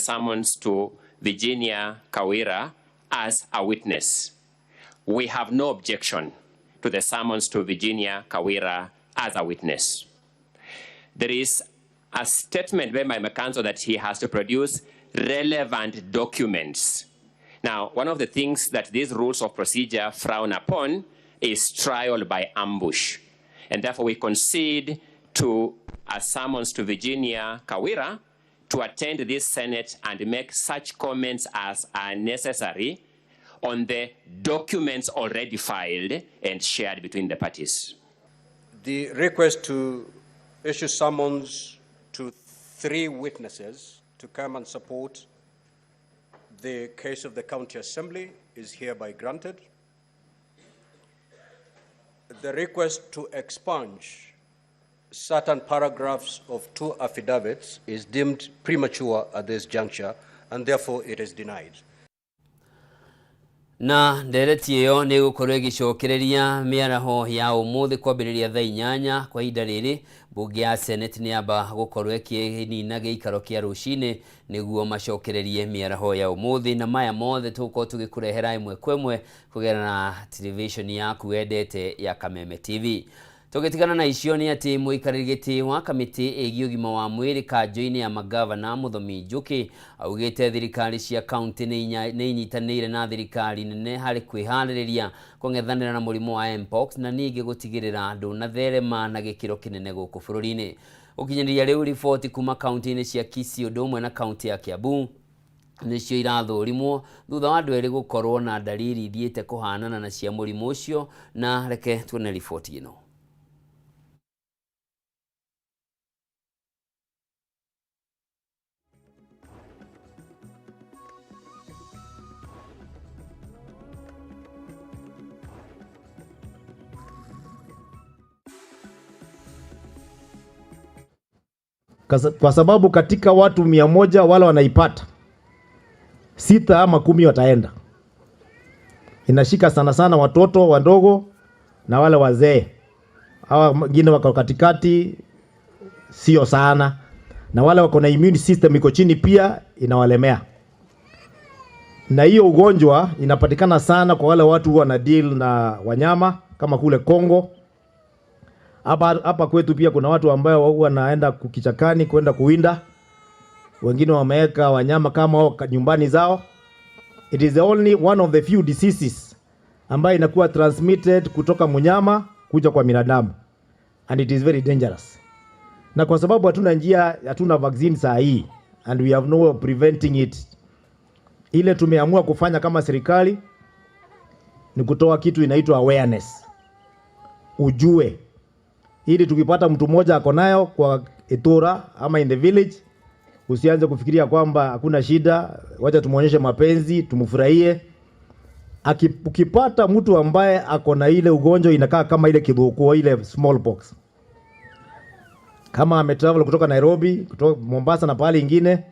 summons to Virginia Kawira as a witness. We have no objection to the summons to Virginia Kawira as a witness. There is a statement made by my counsel that he has to produce relevant documents. Now, one of the things that these rules of procedure frown upon is trial by ambush. And therefore, we concede to a summons to Virginia Kawira to attend this Senate and make such comments as are necessary on the documents already filed and shared between the parties. The request to issue summons to 3 witnesses to come and support the case of the County Assembly is hereby granted. The request to expunge certain paragraphs of 2 affidavits is deemed premature at this juncture, and therefore it is denied. Na ndereti ĩyo nĩ ĩgũkorwo ĩgĩcokereria mĩaraho ya ũmũthĩ kwambĩrĩria thaa 8 kwa ihinda rĩrĩ mbunge ya Senate nĩ yamba gũkorwo ĩkĩnina gĩikaro kĩa rũcinĩ nĩguo macokererie mĩaraho ya ũmũthĩ na maya mothe tũgũkorwo tũgĩkũrehera ĩmwe kwa ĩmwe kũgerera television yaku wendete ya Kameme TV. Tũgĩtigana na icio nĩ atĩ mũikarĩri gĩtĩ wa kamĩtĩ ĩgiĩ ũgima wa mwĩrĩ kanjũ-inĩ ya magavana Mũthomi Njũkĩ augĩte thirikari cia kaunti nĩ inyitanĩire na thirikari nene harĩ kwĩharĩrĩria kũng'ethanĩra na mũrimũ wa Mpox na ningĩ gũtigĩrĩra ndũnatherema na gĩkĩro kĩnene gũkũ bũrũri-inĩ. Gũkinyĩria rĩu riboti kuma kaunti-inĩ cia Kisii ũndũ ũmwe na kaunti ya Kiambu nĩcio irathũrimwo thutha wa andũ erĩ gũkorwo na ndariri ithiĩte kũhanana na cia mũrimũ ũcio, na reke tuone riboti ĩno. Kwa sababu katika watu 100 wale wanaipata 6 ama 10 wataenda. Inashika sana sana watoto wadogo na wale wazee. Hawa wengine wako katikati sio sana, na wale wako na immune system iko chini pia inawalemea. Na hiyo ugonjwa inapatikana sana kwa wale watu wana deal na wanyama kama kule Kongo. Hapa kwetu pia kuna watu ambao wanaenda kichakani kwenda kuwinda. Wengine wameweka wanyama kama hao nyumbani zao. It is the only one of the few diseases ambayo inakuwa transmitted kutoka mnyama kuja kwa binadamu, and it is very dangerous. Na kwa sababu hatuna njia, hatuna vaccine saa hii, and we have no way of preventing it, ile tumeamua kufanya kama serikali ni kutoa kitu inaitwa awareness. Ujue, ili tukipata mtu mmoja ako nayo kwa itura ama in the village, usianze kufikiria kwamba hakuna shida, wacha tumuonyeshe mapenzi, tumfurahie. Ukipata mtu ambaye ako na ile ugonjwa inakaa kama ile kiboko, ile smallpox, kama ametravel kutoka Nairobi, kutoka Mombasa na pahali ingine,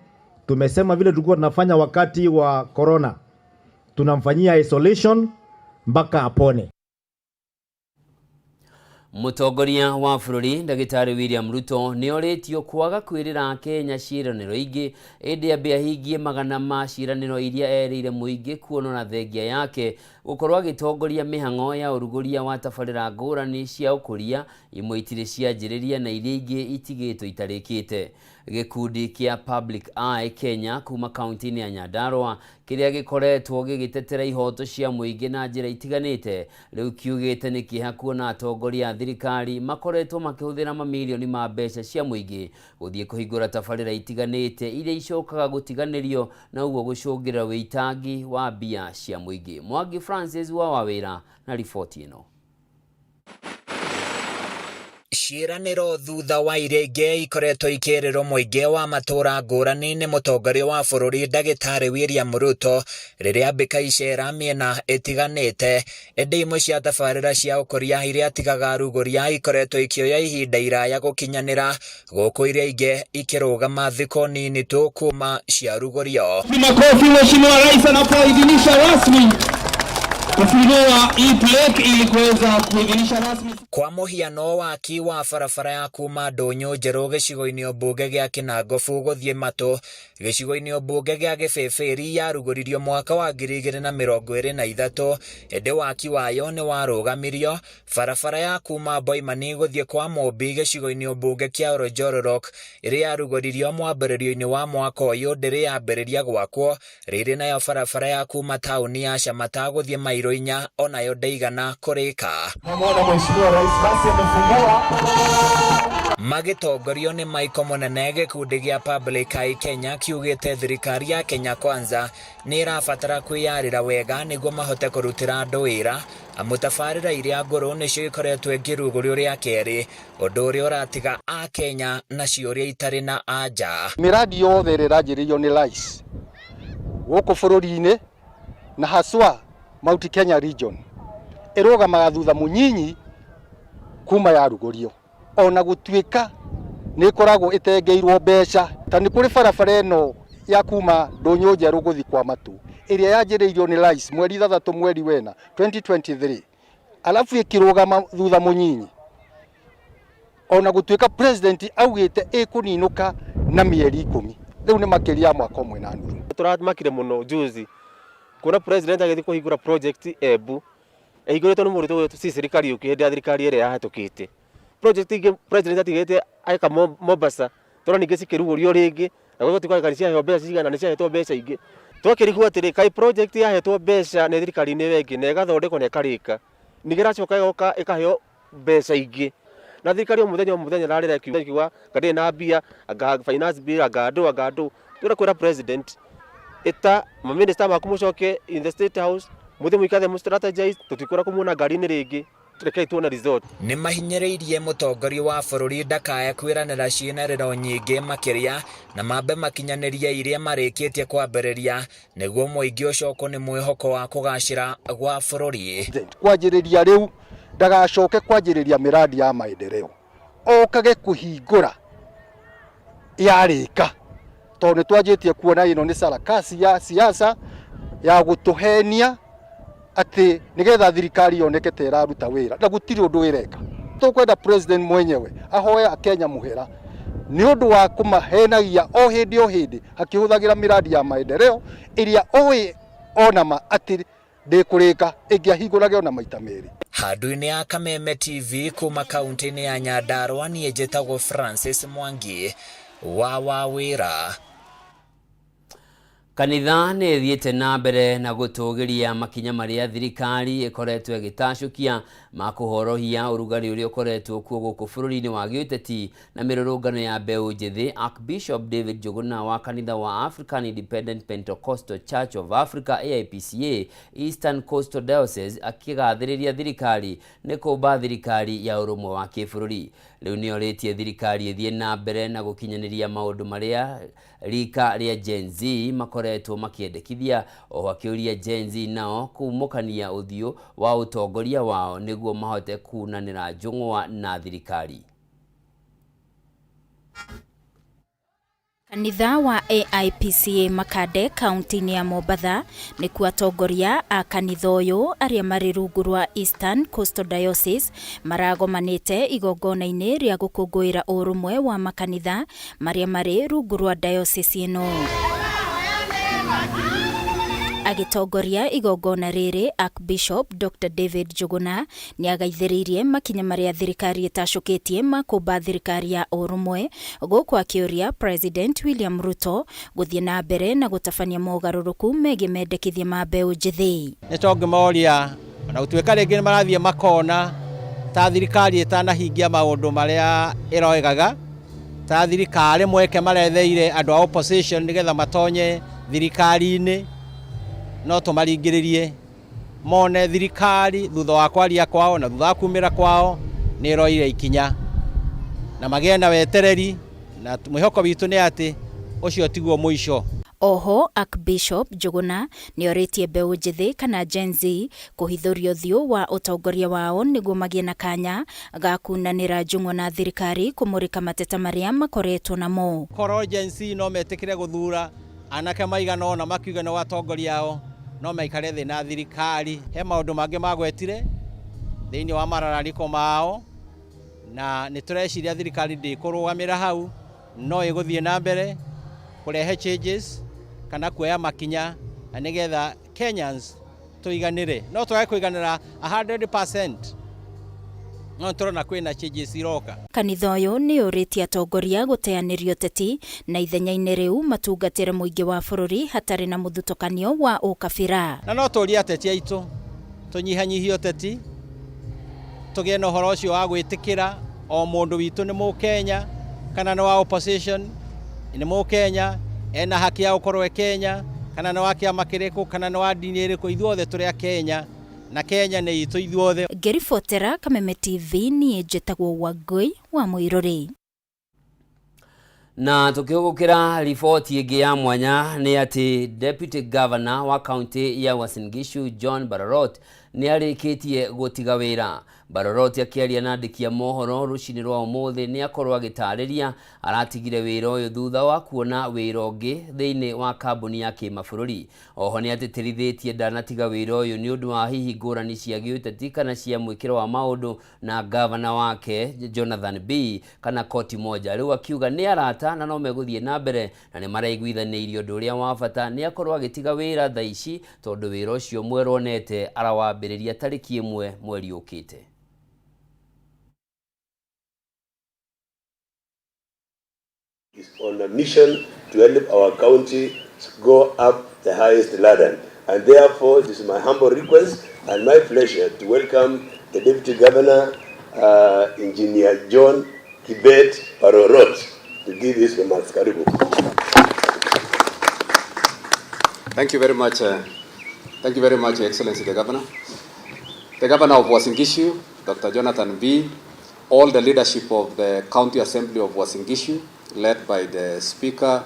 tumesema vile tulikuwa tunafanya wakati wa corona, tunamfanyia isolation mpaka apone. Mũtongoria wa bũrũri Ndagĩtarĩ William Ruto nĩ orĩtio kwaga kwĩrĩra Kenya ciĩranĩro ingĩ ĩndĩ ambe ahingie magana ma ciĩranĩro iria erĩire mũingĩ kuonora thengia yake gũkorwo agĩtongoria mĩhang'o ya ũrugũria wa tabarĩra ngũrani cia ũkũria, imwe itirĩ cianjĩrĩria na iria ingĩ itigĩtwo itarĩkĩte. Gĩkundi kĩa Public Eye Kenya kuma kaunti-inĩ ya Nyandarua kĩrĩa gĩkoretwo gĩgĩtetera ihoto cia mũingĩ na njĩra itiganĩte rĩu kiugĩte nĩ kĩeha kuona atongoria a thirikari makoretwo makĩhũthĩra mamirioni ma mbeca cia mũingĩ gũthiĩ kũhingũra tabarĩra itiganĩte iria icokaga gũtiganĩrio na ũguo gũcũngĩrĩra wĩitangi wa mbia cia mũingĩ. Mwangi Francis wa Wawĩra na riboti ĩno. Ciĩranĩro thutha wa iria ingĩ ikoretwo ikĩrĩrwo mũingĩ wa matũũra ngũrani nĩ mũtongoria wa bũrũri Ndagĩtarĩ William Ruto rĩrĩa ambĩka icera mĩena ĩtiganĩte, ĩndĩ imwe cia tabarĩra cia ũkũria iria atigaga arugũria ikoretwo ikĩoya ihinda iraya gũkinyanĩra, gũkũ iria ingĩ ikĩrũgama thikũ nini tu kuma ciarugũrio. Makofi Mheshimiwa Rais anapoidhinisha rasmi Kufungua hii plaque ili kuweza kuidhinisha rasmi. Kwa mũhiano, waki wa barabara ya kuma Ndũnyũ Njerũ gĩcigo-inĩ mbunge gĩa Kĩnangobu gũthiĩ Matũ gĩcigo-inĩ mbunge gĩa Gĩbĩbĩri yarugũririo mwaka wa 2023, ĩndĩ waki wayo nĩ warũgamirio. Barabara ya kuma Boimani gũthiĩ kwa Mũmbi gĩcigo-inĩ mbunge kĩa Oljororok ĩrĩa yarugũririo mwambĩrĩrio-inĩ wa mwaka ũyũ ndĩrĩ yambĩrĩria gwakwo. Rĩrĩ nayo barabara ya kuma taũni ya Shamata gũthiĩ mairo 4 onayo ndĩigana kũrĩka. Namwona Mheshimiwa Rais basi amefungua. Magĩtongorio nĩ Michael Mũnene, gĩkundi gĩa Public Eye Kenya kiugĩte thirikari ya Kenya Kwanza nĩ ĩrabatara kwĩyarĩra wega nĩguo mahote kũrutĩra andũ wĩra, amu tabarĩra iria ngũrũ nĩcio ikoretwo ikĩrugũrio rĩa kerĩ, ũndũ ũrĩa ũratiga Akenya na ciũria itarĩ na anja. Miradi yothe ĩrĩa ĩranjĩrĩirio nĩ rais gũkũ bũrũri-inĩ na haswa Mount Kenya region ĩrũgamaga thutha mũnyinyi kuma yarugũrio, ona gũtuĩka nĩ ĩkoragwo ĩtengeirwo mbeca. Ta nĩ kũrĩ barabara ĩno ya kuma Ndũnyũ Njerũ gũthiĩ kwa Matũ ĩrĩa yanjĩrĩirio nĩ rais mweri 6 mweri wena 2023, alafu ĩkĩrũgama thutha mũnyinyi, ona gũtuĩka president augĩte ĩkũninũka na mĩeri 10. Rĩu nĩ makĩria ya mwaka ũmwe na nuthu. Tũramakire mũno juzi kuona president agĩthiĩ kũhingũra project Embu ĩhingũrĩtwo nĩ mũrutwo Cecily Kariuki hĩndĩ ya thirikari ĩrĩa yahĩtũkĩte. Project ingĩ president atigĩte eka Mombasa tũrona ningĩ cikĩrugũrio rĩngĩ, na gũgũtuĩka nĩ ciaheo mbeca cigana, nĩ ciahetwo mbeca ingĩ. Twakĩrigwo atĩrĩ, kaĩ project yahetwo mbeca nĩ thirikari-inĩ ĩyo ĩngĩ na ĩgathondekwo na ĩkarĩka, ningĩ ĩracoka ĩgoka ĩkaheo mbeca ingĩ, na thirikari o mũthenya o mũthenya ĩrarĩra ĩkiuga anga ndĩrĩ na mbia, anga finance bill, anga ndũ, anga ndũ. Twĩra kwĩra president ĩta maminista maku mũcoke in the State House, mũthiĩ mũikare mũ strategize, tũtikwenda kũmuona ngari-inĩ rĩngĩ, rekei tuone result. Nĩ mahinyĩrĩirie mũtongoria wa bũrũri ndakae kwĩranĩra ciĩranĩro nyingĩ makĩria na mambe makinyanĩrie iria marĩkĩtie kwambĩrĩria nĩguo mũingĩ ũcokwo nĩ mwĩhoko wa kũgacĩra gwa bũrũri. Kwanjĩrĩria rĩu ndagacoke kwanjĩrĩria miradi ya maendeleo, okage kũhingũra yarĩka, tondũ nĩ twanjĩtie kuona ĩno nĩ sarakasi ya siasa ya gũtũhenia atĩ nĩgetha thirikari yoneke ta ĩraruta wĩra, na gũtirĩ ũndũ ĩreka. Tũkwenda president mwenyewe ahoe Akenya mũhera nĩ ũndũ wa kũmahenagia o hĩndĩ o hĩndĩ akĩhũthagĩra miradi ya maendeleo ĩrĩa oĩ onama atĩ ndĩkũrĩka ĩngĩahingũrage ona maita merĩ. Handũ-inĩ ya Kameme TV kuma kaunti-inĩ ya Nyandarua, niĩ njĩtagwo Francis Mwangi wa Wawĩra. Kanitha nĩ ĩthiĩte na mbere na gũtũgĩria makinya marĩa thirikari ĩkoretwo ĩgĩtacũkia ma kũhorohia ũrugarĩ ũrĩa ũkoretwo kuo gũkũ bũrũri-inĩ wa gĩũteti na mĩrũrũngano ya mbeũ njĩthĩ. Archbishop David Njuguna wa kanitha wa African Independent Pentecostal Church of Africa, AIPCA, Eastern Coastal Diocese, akĩgathĩrĩria thirikari nĩ kũmba thirikari ya ũrũmwe wa kĩbũrũri. Rĩu nĩ orĩtie thirikari ĩthiĩ na mbere na gũkinyanĩria maũndũ marĩa rika rĩa Gen Z makoretwo makĩendekithia, oho akĩũria Gen Z nao kumũkania ũthiũ wa ũtongoria wao nĩguo mahote kunanĩra njũng'wa na thirikari. Kanitha wa AIPCA Makande kaunti-inĩ ya Mombatha nĩkuo atongoria a kanitha ũyũ arĩa marĩ rungu rwa Eastern Coastal Diocese maragomanĩte igongona-inĩ rĩa gũkũngũĩra ũrũmwe wa makanitha marĩa marĩ rungu rwa diocese ĩno. Agĩtongoria igongona rĩrĩ, Archbishop Dr David Njuguna nĩagaithĩrĩirie makinya marĩa thirikari ĩtacũkĩtie ma kũmba thirikari ya ũrũmwe, gũkũ akĩũria President William Ruto gũthiĩ na mbere na gũtabania mogarũrũku megiĩ mendekithia ma mbeũ njĩthĩ. Nĩ tũngĩmoria ona gũtuĩka rĩngĩ nĩ marathiĩ makona ta thirikari ĩtanahingia maũndũ marĩa ĩroigaga, ta thirikari mweke maretheire andũ a opposition nĩgetha matonye thirikari-inĩ, no tũmaringĩrĩrie mone thirikari thutha wa kwaria kwao na thutha wa kumĩra kwao nĩ ĩroire ikinya na magĩe na wetereri, na mwĩhoko witũ nĩ atĩ ũcio tiguo mũico. Oho Archbishop Njuguna nĩorĩtie mbeũ njĩthĩ kana Gen Z kũhithũria ũthiũ wa ũtongoria wao nĩguo magĩe na kanya ga kunanĩra njũng'wa na thirikari kũmũrĩka mateta marĩa makoretwo namo. Korwo Gen Z no metĩkĩre gũthura anake maigana ũna makiuga nĩ atongoria ao, No maikare thĩ na thirikari. He maũndũ mangĩ magwetire thĩinĩ wa mararaniko mao, na nĩ tũreciria thirikari ndĩkũrũgamĩra hau, no ĩgũthiĩ na mbere kũrehe changes kana kuoya makinya na nĩgetha Kenyans tũiganĩre. No twage kũiganĩra 100%, no tũrona kwĩna changes iroka. Kanitha ũyũ nĩ ũrĩtie atongoria gũteanĩria ũteti na ithenya-inĩ rĩu matungatĩre mũingĩ wa bũrũri hatarĩ na mũthutũkanio wa ũkabira. Na no tũrie ateti aitũ tũnyihanyihie ũteti, tũgĩe na ũhoro ũcio wa gwĩtĩkĩra o mũndũ witũ nĩ Mũkenya kana nĩ wa opposition nĩ Mũkenya, ena haki ya gũkorwo e Kenya, kana nĩ wa kĩama kĩrĩkũ, kana nĩ wa ndini ĩrĩkũ, ithuothe tũrĩ a Kenya na Kenya nĩ itũ ithuothe. Ngĩribotera Kameme TV, niĩ njĩtagwo Wangũi wa Mũirũrĩ. Na tukihugukira riboti ĩngĩ ya mwanya nĩ atĩ Deputy Governor wa kaunti ya Uasin Gishu John Barorot nĩ arĩkĩtie gũtiga wĩra. Barorot akĩaria na andĩki a mohoro rũcinĩ rwa ũmũthĩ nĩ akorwo agĩtarĩria aratigire wĩra ũyũ thutha wa kuona wĩra ũngĩ thĩinĩ wa kambuni ya kĩmabũrũri. Oho nĩ atĩtĩrithĩtie ndanatiga wĩra ũyũ nĩ ũndũ wa hihi ngũrani cia gĩũteti kana cia mwĩkĩro wa maũndũ na gavana wake Jonathan B kana koti moja. Rĩu akiuga nĩ arata na no megũthiĩ na mbere na nĩ maraiguithanĩirie ũndũ ũrĩa wa bata nĩ akorwo agĩtiga wĩra thaa ici tondũ wĩra ũcio mwerũ onete arawambĩrĩria tarĩki 1 mweri ũkĩte. Is on a mission to help our county go up the highest ladder. And therefore, it is my humble request and my pleasure to welcome the Deputy Governor, Engineer John Kibet Barorot, to give his remarks. Karibu. Thank you very much. Thank you very much, Your Excellency the Governor. The Governor of Uasin Gishu, Dr. Jonathan B., all the leadership of the County Assembly of Uasin Gishu, led by the Speaker,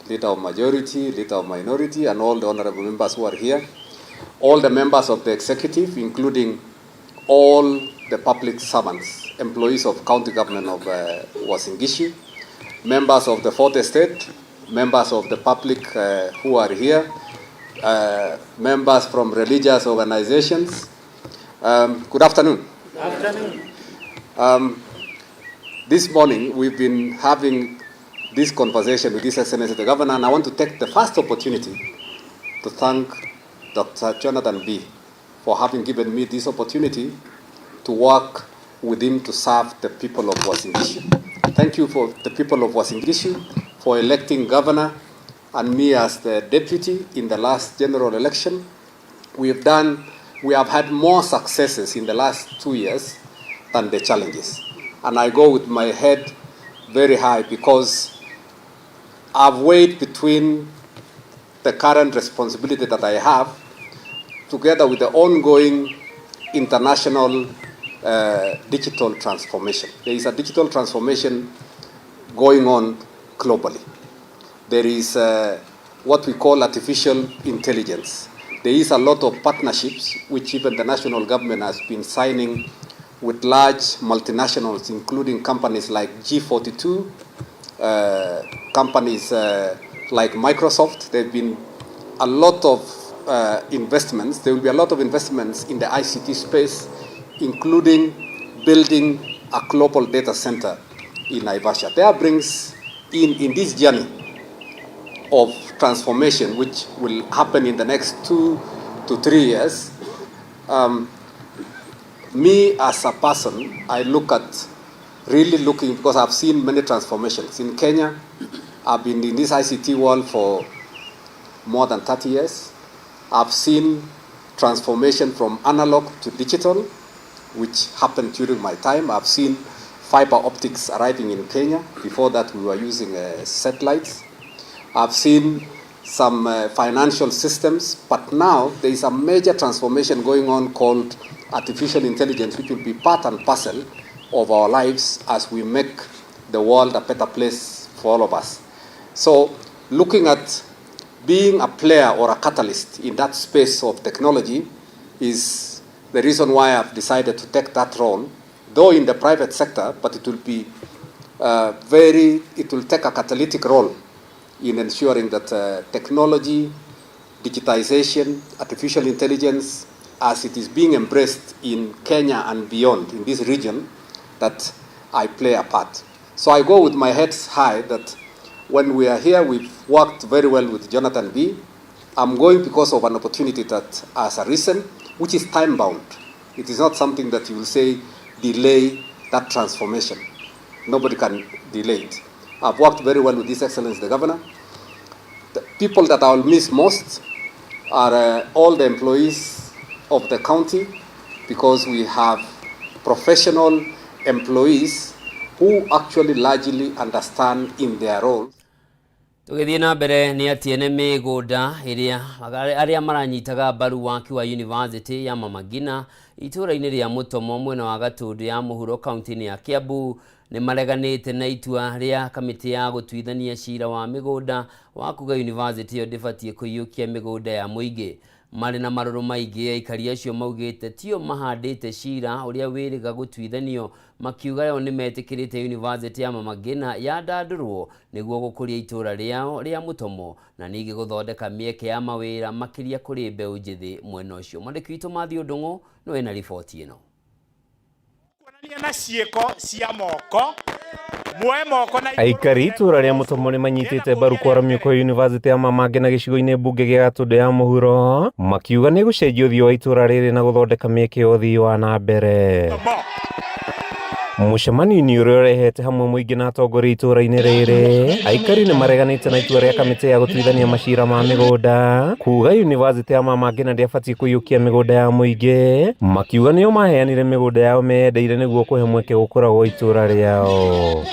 Leader of Majority, Leader of Minority, and all the honorable members who are here, all the members of the Executive, including all the public servants, employees of County Government of Uasin Gishu, members of the Fourth Estate, members of the public who are here, members from religious organizations. Good afternoon. Good afternoon. This morning we've been having this conversation with His Excellency the Governor, and I want to take the first opportunity to thank Dr. Jonathan B. for having given me this opportunity to work with him to serve the people of Uasin Gishu. Thank you for the people of Uasin Gishu for electing Governor and me as the deputy in the last general election. We have had more successes in the last 2 years than the challenges. And I go with my head very high because I've weighed between the current responsibility that I have together with the ongoing international digital transformation. There is a digital transformation going on globally. There is what we call artificial intelligence. There is a lot of partnerships which even the national government has been signing with large multinationals, including companies like G42, companies like Microsoft. There have been a lot of investments. There will be a lot of investments in the ICT space, including building a global data center in Naivasha. There brings in this journey of transformation, which will happen in the next 2 to 3 years, me as a person, I look at really looking, because I've seen many transformations. In Kenya, I've been in this ICT world for more than 30 years. I've seen transformation from analog to digital, which happened during my time. I've seen fiber optics arriving in Kenya. Before that, we were using satellites. I've seen some financial systems, but now there is a major transformation going on called artificial intelligence, which will be part and parcel of our lives as we make the world a better place for all of us. So looking at being a player or a catalyst in that space of technology is the reason why I've decided to take that role, though in the private sector, but it will be it will take a catalytic role in ensuring that technology digitization, artificial intelligence, as it is being embraced in Kenya and beyond, in this region, that I play a part. So I go with my head high that when we are here, we've worked very well with Jonathan Bii. I'm going because of an opportunity that has arisen, which is time-bound. It is not something that you will say delay that transformation. Nobody can delay it. I've worked very well with His Excellency the Governor. The people that I will miss most are all the employees of the county, because we have professional employees who actually largely understand in their role. Tũgĩthiĩ na mbere nĩ atĩ ene mĩgũnda ĩrĩa arĩa maranyitaga mbaru waki wa University ya Mama Ngina itũũra-inĩ rĩa Mũtomo mwena wa Gatũndũ ya mũhuro kaunti-inĩ ya Kiambu nĩ mareganĩte na itua rĩa kamĩtĩ ya gũtuithania cira wa mĩgũnda wa kuga university ĩyo ndĩbatiĩ kũiyũkia mĩgũnda ya mũingĩ. Marĩ na marũrũ maingĩ, aikari acio maugĩte tio mahandĩte cira ũrĩa wĩrĩga gũtuithanio, makiuga o nĩ metĩkĩrĩte University ya Mama Ngina yandandũrwo nĩguo gũkũria itũũra rĩao rĩa Mũtomo na ningĩ gũthondeka mĩeke ya mawĩra makĩria kũrĩ mbeũ njĩthĩ mwena ũcio. Mwandĩki witũ Matthew Ndung'u nĩwe na riboti ĩno. Na ciĩko cia moko muoe moko na Aikari itũra rĩa Mũtomo nĩ manyitĩte mbaru kwaramio kwa University ya Mama Ngina gĩcigo-inĩ mbunge gĩa Gatũndũ ya mũhuro, makiuga nĩ gũcenjia ũthiũ wa itũra rĩrĩ na gũthondeka mĩeke ya ũthii wa na mbere. Mũcemanio-inĩ ũrĩa ũrehete hamwe mũingĩ na atongoria itũra-inĩ rĩrĩ, aikari nĩ mareganĩte na itua rĩa kamĩtĩ ya gũtuithania macira ma mĩgũnda kuga University ya Mama Ngina ndĩabatiĩ kũiyũkia mĩgũnda ya mũingĩ, makiuga nĩo maheanire mĩgũnda yao meyendeire nĩguo kũhe mweke gũkũra gwa itũra rĩao.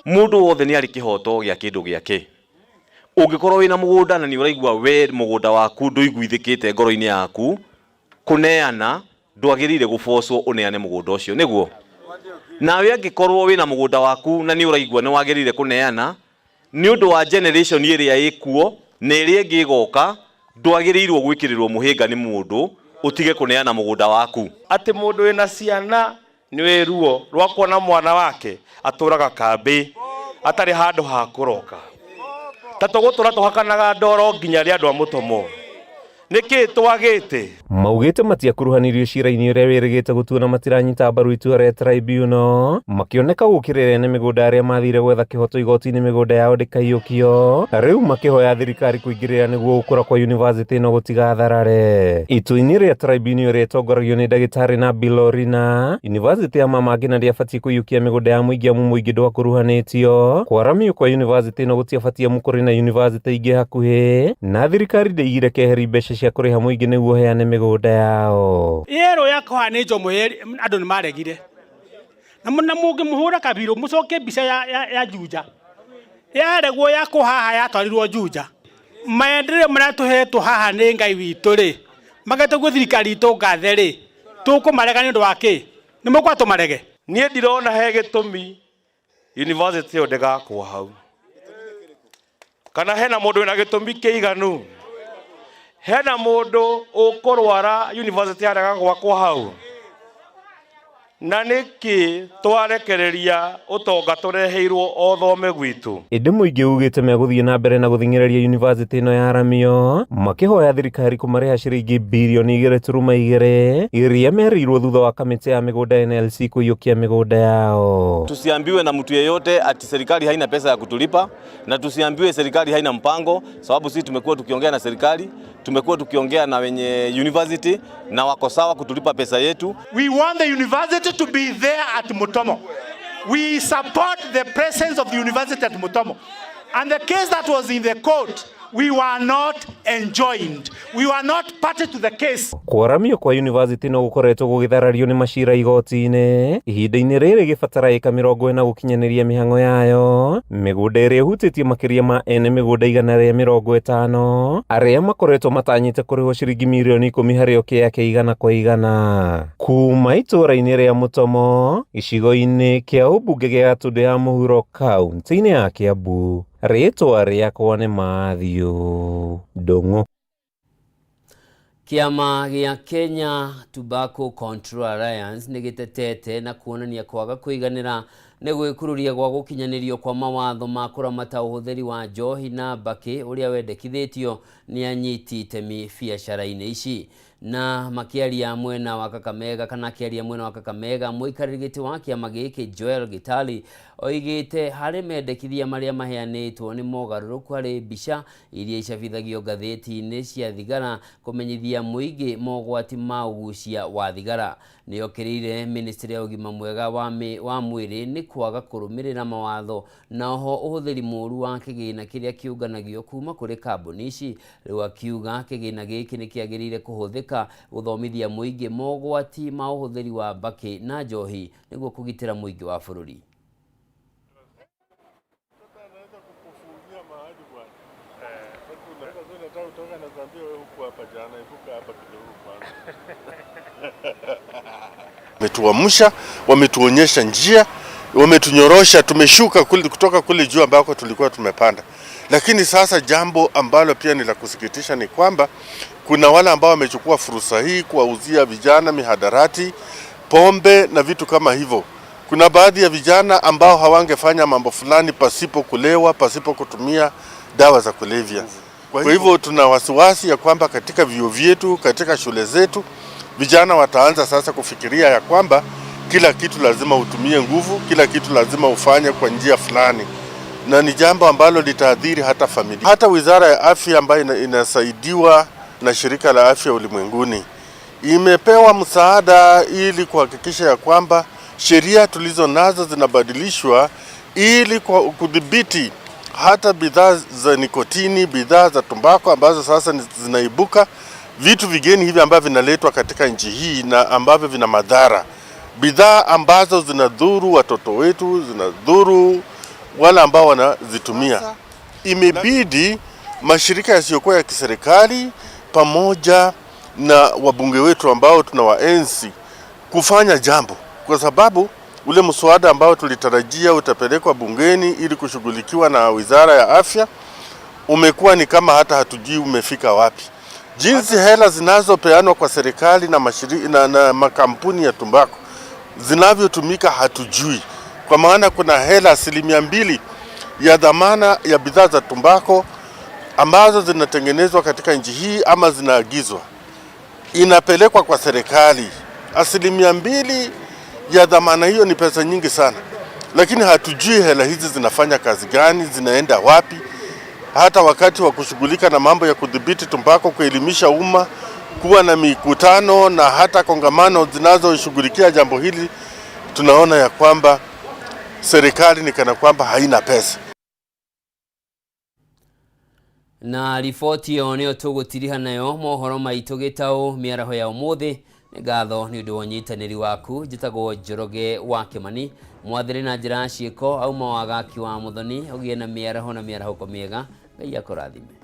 Mũndũ wothe nĩ arĩ kĩhoto gĩa kĩndũ gĩake. Ũngĩkorwo wĩna mũgũnda na nĩ ũraigua we mũgũnda waku ndũiguithĩkĩte ngoro-inĩ yaku kũneana, ndwagĩrĩire gũbocwo ũneane mũgũnda ũcio nĩguo. Nawe angĩkorwo wĩna mũgũnda waku na nĩ ũraigua nĩ wagĩrĩire kũneana nĩ ũndũ wa generation ĩrĩa ĩkuo na ĩrĩa ĩngĩ ĩgoka, ndwagĩrĩirwo gwĩkĩrĩrwo mũhĩnga nĩ mũndũ ũtige kũneana mũgũnda waku. Atĩ mũndũ wĩna ciana nĩ wĩ ruo rwa kuona mwana wake atũraga kambĩ atarĩ handũ ha kũroka, ta tũgũtũra tũhakanaga ndoro nginya rĩa andũ a Mũtomo. Nĩkĩ twagĩte? Maugĩte matiakuruhanirio cira-inĩ ũrĩa wĩrĩgĩte gũtuo na matiranyita mbaru itua rĩa tribunal, makĩoneka gũkĩrĩra ene mĩgũnda arĩa mathire gwetha kĩhoto igoti-inĩ mĩgũnda yao ndĩkaiyũkio, rĩu makĩhoya thirikari kũingĩrĩra nĩguo gũkũra kwa university ĩno gũtigatharare. Itua-inĩ rĩa tribunal ĩrĩa ĩtongoragio nĩ ndagĩtarĩ Nabil Orina, University ya Mama Ngina ndĩabatiĩ kũiyũkia mĩgũnda ya mũingĩ amu mũingĩ ndwakuruhanĩtio. Kwaramio kwa university ĩno gũtiabatiĩ amu kũrĩ na university ingĩ hakuhĩ na thirikari ndĩigire keheri mbeca cia kũrĩha mũingĩ nĩguo heane mĩgũnda yao. Yerwo yakwa nĩ Njomo andũ nĩ maregire na mũngĩmũhũra kabirũ mũcokie mbica ya Juja yaregwo yakwo haha yatwarirwo Juja. Maendeleo marĩa tũhetwo haha nĩ Ngai witũ rĩ, magetũguo thirikari itũ ngathe rĩ, tũkũmarega nĩ ũndũ wa kĩ? Nĩ mũkwa tũmarege? Niĩ ndirona he gĩtũmi university ĩyo ndĩgakwo hau. Kana hena mũndũ wĩna gĩtũmi kĩiganu? Hena mũndũ ũkũrwara university arega gwakwo hau? Na nĩkĩ twarekereria ũtonga tũreheirwo o thome gwitũ? Ĩndĩ mũingĩ ugĩte megũthiĩ na mbere na gũthing'ĩrĩria university ĩno yaramio, makĩhoya thirikari kũmarĩha ciringi birioni 2.2 iria merĩirwo thutha wa kamĩtĩ ya mĩgũnda NLC kũiyũkia mĩgũnda yao. Tusiambiwe na mtu yeyote ati serikali haina pesa ya kutulipa, na tusiambiwe serikali haina mpango, sababu sisi tumekuwa tukiongea na serikali, tumekuwa tukiongea na wenye university na wako sawa kutulipa pesa yetu. We want the university to be there at Mutomo. We support the presence of the university at Mutomo. And the case that was in the court, we were not enjoined. We were not party to the case. Kwaramio kwa university no gũkoretwo gũgĩtharario nĩ macira igoti-inĩ ihinda-inĩ rĩrĩ gĩbatara ĩka 40 gũkinyanĩria mĩhang'o yayo, mĩgũnda ĩrĩa ĩhutĩtie makĩria ma ene mĩgũnda 150 arĩa makoretwo matanyĩte kũrĩhwo ciringi mirioni 10 harĩ o kĩaya kĩa 100%. Kuma itũũra-inĩ rĩa Mũtomo gĩcigo-inĩ kĩa ũmbunge gĩa Gatũndũ ya mũhuro kaunti-inĩ ya Kiambu, rĩtwa rĩakwa nĩ Matthew Ndung'u. Kĩama gĩa Kenya Tobacco Control Alliance nĩ gĩtetete na kuonania kwaga kũiganĩra Nĩ gwĩkururia gwa gũkinyanĩrio kwa mawatho ma kũramata ũhũthĩri wa njohi na mbakĩ ũrĩa wendekithĩtio nĩ anyiti itemi biacara-inĩ ici. Na makĩaria mwena wa Kakamega kana akĩaria mwena wa Kakamega, mũikarĩri gĩtĩ wa kĩama gĩkĩ Joel Gitali oigĩte harĩ mendekithia marĩa maheanĩtwo nĩ mogarũrũku harĩ mbica iria icabithagio ngathĩti-inĩ cia thigara kũmenyithia mũingĩ mogwati ma ũgucia wa thigara. Nĩokĩrĩire ministry ya ũgima mwega wa mwĩrĩ nĩ kwaga kũrũmĩrĩra mawatho na oho ũhũthĩri mũru wa kĩgĩna kĩrĩa kĩũnganagio kuma kũrĩ kambuni ici. Rĩu akiuga kĩgĩna gĩkĩ nĩ kĩagĩrĩire kũhũthĩka gũthomithia mũingĩ mogwati ma ũhũthĩri wa mbakĩ na njohi nĩguo kũgitĩra mũingĩ wa bũrũri. Wametuamsha, wametuonyesha njia, wametunyorosha, tumeshuka kutoka kule juu ambako tulikuwa tumepanda. Lakini sasa jambo ambalo pia ni la kusikitisha ni kwamba kuna wale ambao wamechukua fursa hii kuwauzia vijana mihadarati, pombe na vitu kama hivyo. Kuna baadhi ya vijana ambao hawangefanya mambo fulani pasipo kulewa, pasipo kutumia dawa za kulevya. Kwa hivyo tuna wasiwasi ya kwamba katika vyuo vyetu, katika shule zetu, vijana wataanza sasa kufikiria ya kwamba kila kitu lazima utumie nguvu, kila kitu lazima ufanye kwa njia fulani, na ni jambo ambalo litaathiri hata familia. Hata Wizara ya Afya ambayo inasaidiwa na Shirika la Afya Ulimwenguni imepewa msaada ili kuhakikisha ya kwamba sheria tulizo nazo zinabadilishwa ili kudhibiti hata bidhaa za nikotini, bidhaa za tumbako ambazo sasa zinaibuka, vitu vigeni hivi ambavyo vinaletwa katika nchi hii na ambavyo vina madhara, bidhaa ambazo zinadhuru watoto wetu, zinadhuru wale ambao wanazitumia. Imebidi mashirika yasiyokuwa ya kiserikali pamoja na wabunge wetu ambao tunawaenzi kufanya jambo, kwa sababu ule mswada ambao tulitarajia utapelekwa bungeni ili kushughulikiwa na Wizara ya Afya umekuwa ni kama hata hatujui umefika wapi. Jinsi hela zinazopeanwa kwa serikali na na makampuni ya tumbako zinavyotumika hatujui, kwa maana kuna hela 2% ya dhamana ya bidhaa za tumbako ambazo zinatengenezwa katika nchi hii ama zinaagizwa, inapelekwa kwa serikali. 2% ya dhamana hiyo ni pesa nyingi sana, lakini hatujui hela hizi zinafanya kazi gani, zinaenda wapi. Hata wakati wa kushughulika na mambo ya kudhibiti tumbako, kuelimisha umma, kuwa na mikutano na hata kongamano zinazoshughulikia jambo hili, tunaona ya kwamba serikali ni kana kwamba haina pesa. Na riboti ĩyo nĩyo tũgũtiriha nayo mohoro maitũ gĩtaũ mĩaraho ya ũmũthĩ. Nĩ ngatho nĩ ũndũ wa ũnyitanĩri waku. Njĩtagwo Njoroge wa Kĩmani, mwathĩrĩ na njĩra ya ciĩko auma wagaki wa Mũthoni. Ũgĩe na mĩaraho na mĩarahũko mĩega. Ngai akũrathime.